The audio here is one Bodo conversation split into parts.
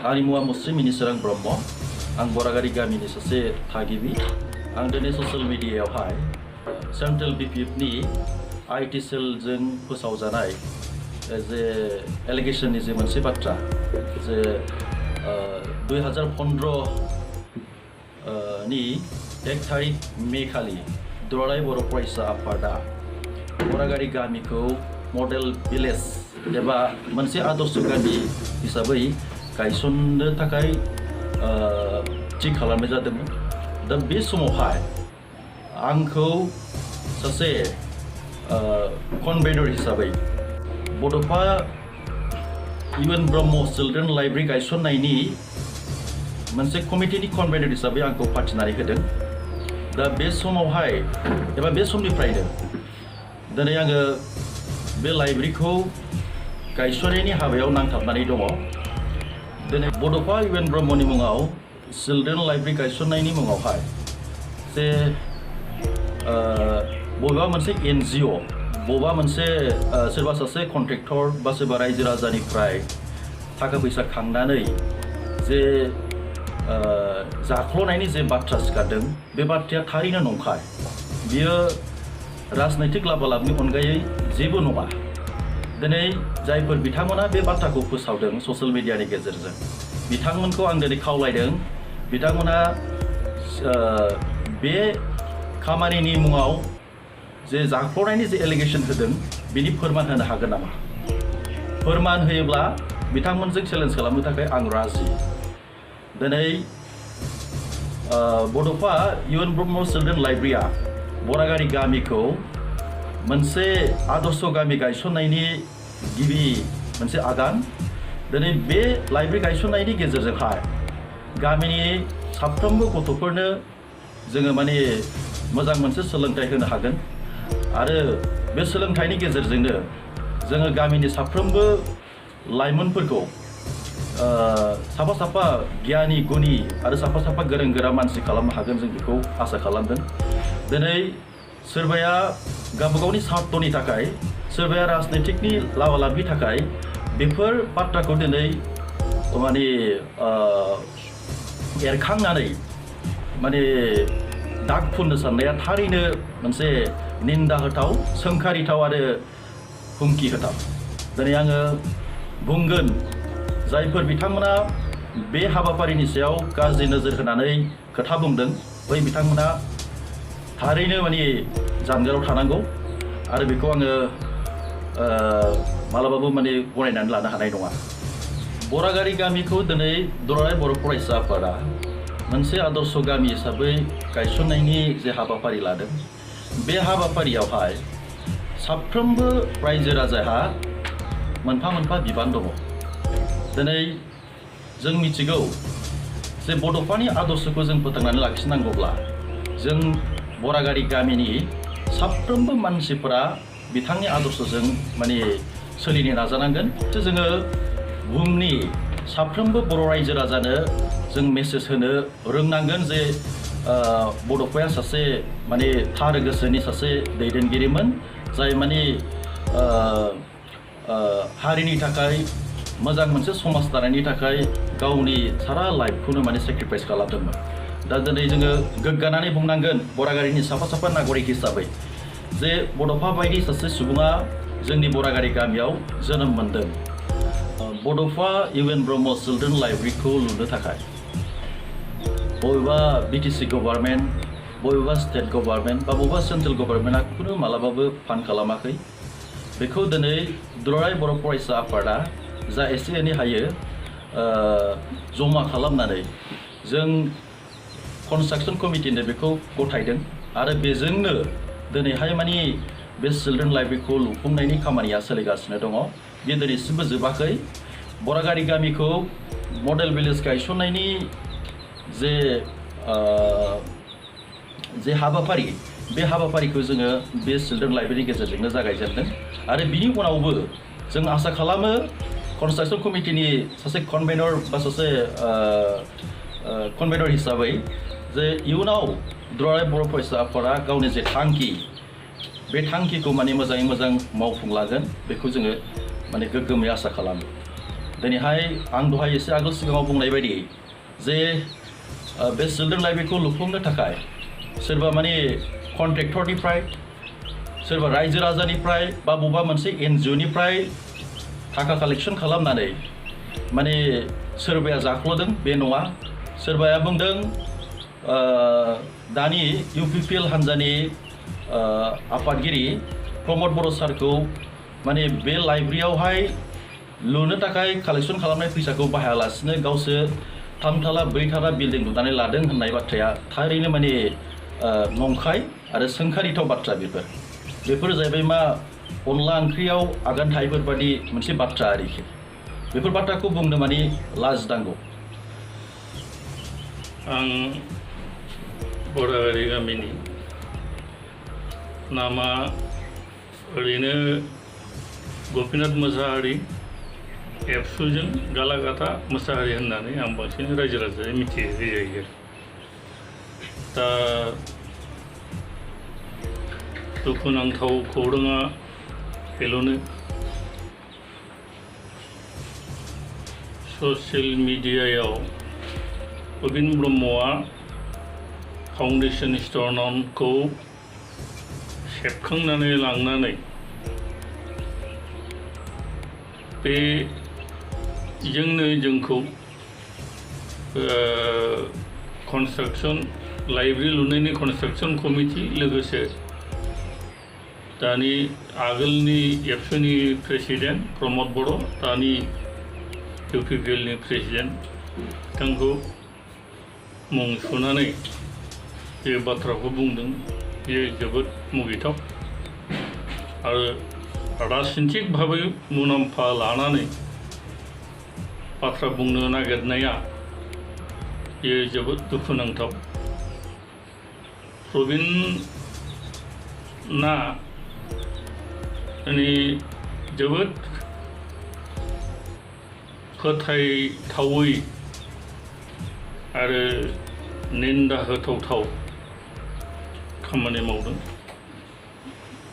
आंनि मुङा मुस्रि मिनिसोरां ब्रह्म आं बरागारि गामिनि सासे थागिबि आं दिनै ससियेल मिडियायावहाय सेन्ट्रेल बिपिएफनि आईटी सेलजों फोसावजानाय जे एलिगेशननि जे मोनसे बाथ्रा जे 2015 नि 1 तारिख मे खालि दुलाराय बर' फरायसा आफादा बरागारि गामिखौ मडेल भिलेज एबा मोनसे आदर्श गामि हिसाबै गायसननो थाखाय थि खालामनाय जादोंमोन। दा बे समावहाय आंखौ सासे कनभेनर हिसाबै बड'फा इउएन ब्रह्म चिल्ड्रेन लाइब्रेरी गायसननायनि मोनसे कमिटिनि कनभेनर हिसाबै आंखौ फाथिनानै होदों। दा बे समावहाय एबा बे समनिफ्रायनो दिनै आङो बे लाइब्रेरीखौ गायसननायनि हाबायाव नांथाबनानै दङ। दिनै बड'फा इउएन ब्रह्मनि मुङाव चिल्ड्रेन लाइब्रेरी गायसननायनि मुङावहाय जे बबेबा मोनसे एनजिअ बबेबा मोनसे सोरबा सासे कन्ट्रेक्टर बा सोरबा रायजो राजानिफ्राय थाखा फैसा खांनानै जे जाख्ल'नायनि जे बाथ्रा सिखारदों बे बाथ्राया थारैनो नंखाय। बियो राजनैतिक लाबालाबनि अनगायै जेबो नङा। दिनै जायफोर बिथांमोना बे बाथ्राखौ फोसावदों ससियेल मिडियानि गेजेरजों बिथांमोनखौ आं दिनै खावलायदों बिथांमोना बे खामानिनि मुङाव जे जाख्ल'नायनि जे एलिगेशन होदों बिनि फोरमान होनो हागोन नामा? फोरमान होयोब्ला बिथांमोनजों चेलेन्ज खालामनो थाखाय आं राजि। दिनै बड'फा इउएन ब्रह्म चिल्ड्रेन लाइब्रेरीया बरागारि गामिखौ मोनसे आदर्श गामि गायसननायनि गिबि मोनसे आगान। दिनै बे लाइब्रेरी गायसननायनि गेजेरजोंहाय गामिनि साफ्रोमबो गथ'फोरनो जोङो माने मोजां मोनसे सोलोंथाइ होनो हागोन आरो बे सोलोंथाइनि गेजेरजोंनो जोङो गामिनि साफ्रोमबो लाइमोनफोरखौ साफा साफा गियानि गुनि आरो साफा साफा गोरों गोरा मानसि खालामनो हागोन जों बेखौ आसा खालामदों। दिनै सोरबाया गावबागावनि स्वार्थनि थाखाय सोरबाया राजनैतिकनि लाबालाबनि थाखाय बेफोर बाथ्राखौ दिनै माने एरखांनानै माने दाग फुननो साननाया थारैनो मोनसे निन्दा होथाव सोंखारिथाव आरो हुमखि होथाव। दिनै आङो बुंगोन जायफोर बिथांमोना बे हाबाफारिनि सायाव गाज्रि नोजोर होनानै खोथा बुंदों बै बिथांमोना थारैनो माने जानगाराव थानांगौ आरो बेखौ आङो मालाबाबो माने गनायनानै लानो हानाय नङा। बरागारि गामिखौ दिनै दुलाराय बर' फरायसा आफादा मोनसे आदर्श गामि हिसाबै गायसननायनि जे हाबाफारि लादों बे हाबाफारियावहाय साफ्रोमबो रायजो राजाहा मोनफा मोनफा बिबान दङ। दिनै जों मिथिगौ जे बड'फानि आदर्शखौ जों फोथांनानै लाखिनांगौब्ला जों बरागारि गामिनि साफ्रोमबो मानसिफोरा बिथांनि आदर्शजों माने सोलिनो नाजानांगोन। जोङो बुहुमनि साफ्रोमबो बर' रायजो राजानो जों मेसेज होनो रोंनांगोन जे बड'फाया सासे माने थार गोसोनि सासे दैदेनगिरिमोन जाय माने हारिनि थाखाय मोजां मोनसे समाज दानायनि थाखाय गावनि सारा लाइफखौनो माने सेक्रिफाइस खालामदोंमोन। दा दिनै जोङो गोग्गानानै बुंनांगोन बरागारिनि साफा साफा नागरिक हिसाबै जे बड'फा बायदि सासे सुबुङा जोंनि बरागारि गामियाव जोनोम मोनदों। बड'फा इउएन ब्रह्म चिल्ड्रेन लाइब्रेरीखौ लुनो थाखाय बबेबा बिटिसि गभर्नमेन्ट बबेबा स्टेट गभर्नमेन्ट बा बबेबा सेन्ट्रेल गभर्नमेन्टआ खुनु मालाबाबो फान्ड खालामाखै। बेखौ दिनै दुलाराय बर' फरायसा आफादा जा एसे एनै हायो जमा खालामनानै जों कनस्ट्राक्सन कमिटिनो बेखौ गथायदों आरो बेजोंनो दिनैहाय माने बे चिल्ड्रेन लाइब्रेरीखौ लुफुंनायनि खामानिया सोलिगासिनो दङ। बे दिनैसिमबो जोबाखै। बरागारि गामिखौ मडेल भिलेज गायसननायनि जे हाबाफारि बे हाबाफारिखौ जोङो बे चिल्ड्रेन लाइब्रेरीनि गेजेरजोंनो जागायजेनदों आरो बिनि उनावबो जों आसा खालामो कनस्ट्राक्सन कमिटिनि सासे कनभेनर बा सासे कनभेनर हिसाबै जे इयुनाव दुलाराय बर' फरायसा आफादा गावनि जे थांखि बे थांखिखौ माने मोजाङै मोजां मावफुंलांगोन बेखौ जोङो माने गोग्गोमै आसा खालामो। दिनैहाय आं दहाय एसे आगोल सिगाङाव बुंनाय बायदि जे बे चिल्ड्रेन लाइब्रेरिखौ लुफुंनो थाखाय सोरबा माने कन्ट्रेक्टरनिफ्राय सोरबा रायजो राजानिफ्राय बा बबेबा मोनसे NGOनिफ्राय थाखा कालेक्सन खालामनानै माने सोरबाया जाख्ल'दों बे नङा सोरबाया बुंदों दानि UPPL हान्जानि आफादगिरि प्रमद बर' सारखौ माने बे लाइब्रेरियावहाय लुनो थाखाय कालेक्सन खालामनाय फैसाखौ बाहायालासिनो गावसोर 3 थाला 4 थाला बिल्डिं लुनानै लादों होननाय बाथ्राया थारैनो माने नंखाय आरो सोंखारिथाव बाथ्रा बेफोर जाहैबाय मा अनला ओंख्रियाव आगान थायैफोर बादि मोनसे बाथ्रा आरोखि बेफोर बाथ्राखौ बुंनो माने लाजिनांगौ आं बरागारि गामिनि नामा ओरैनो गपिनाथ मोसाहारि एबसुजों गालागाथा मोसाहारि होननानै आं बांसिन रायजो राजायै मिथिहोनाय जायो दा दुखुनांथाव खौराङा बेल'नो ससियेल मिडियायाव प्रबिन ब्रह्मआ फाउन्डेसन स्ट'रखौ सेबखांनानै लांनानै बे जोंखौ कनस्ट्राक्सन लाइब्रेरि लुनायनि कनस्ट्राक्सन कमिटि लोगोसे दानि आगोलनि एबसुनि प्रेसिडेन्ट प्रमद बर' दानि UPPLनि प्रेसिडेन्ट बिथांखौ मुं सुनानै बे बाथ्राखौ बुंदों बेयो जोबोद मुगैथाव आरो राजनितिक भाबै मुलाम्फा लानानै बाथ्रा बुंनो नागिरनाया बेयो जोबोद दुखुनांथाव प्रबिना माने जोबोद फोथायथावै आरो निन्दा होथावथाव खामानि मावदों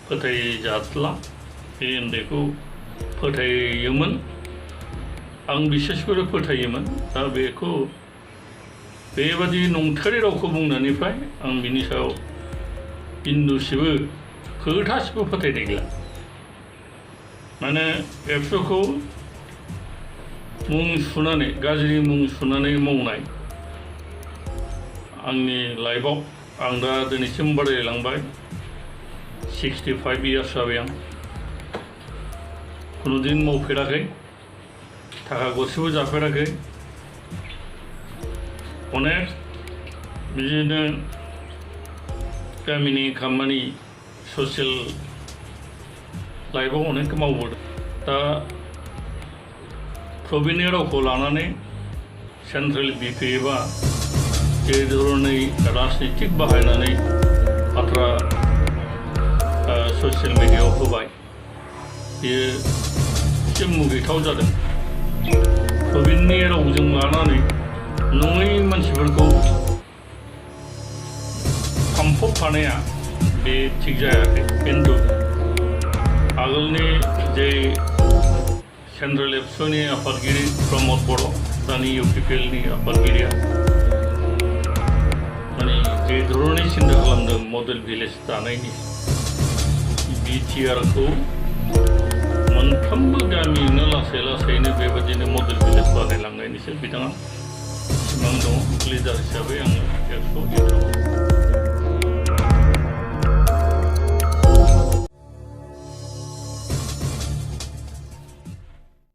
फोथायजाथला बे उन्दैखौ फोथायोमोन आं बिसेसकरि फोथायोमोन दा बेखौ बेबादि नंथारै रावखौ बुंनायनिफ्राय आं बिनि सायाव बिन्दुसेबो खोथासेबो फोथायनाय गैला माने एबसुखौ मुं सुनानै गाज्रि मुं सुनानै मावनाय आंनि लाइफआव आं दा दिनैसिम बादायलांबाय 65 इयार्स जाबाय आं खुनुदिन मावफेराखै थाखा गरसेबो जाफेराखै अनेक बिदिनो गामिनि खामानि ससियेल लाइफआव अनेक मावबोदों दा प्रबिननि रावखौ लानानै सेन्ट्रेल BP एबा जे धरनै राजनितिक बाहायनानै बाथ्रा ससियेल मिडियायाव होबाय बेयो एसे मुगैथाव जादों प्रबिननि रावजों लानानै नङै मानसिफोरखौ फामफबफानाया बे थिग जायाखै खिन्थु आगोलनि जे सेन्ट्रेल एबसुनि आफादगिरि प्रमद बर' दानि UPPLनि आफादगिरिया माने जे धरनै सिन्था खालामदों मडेल भिलेज दानायनि BTRखौ मोनफ्रोमबो गामियावनो लासै लासैनो बेबायदिनो मडेल भिलेज बानायलांनायनिसो बिथाङा सिमां दङ लिडार हिसाबै आङो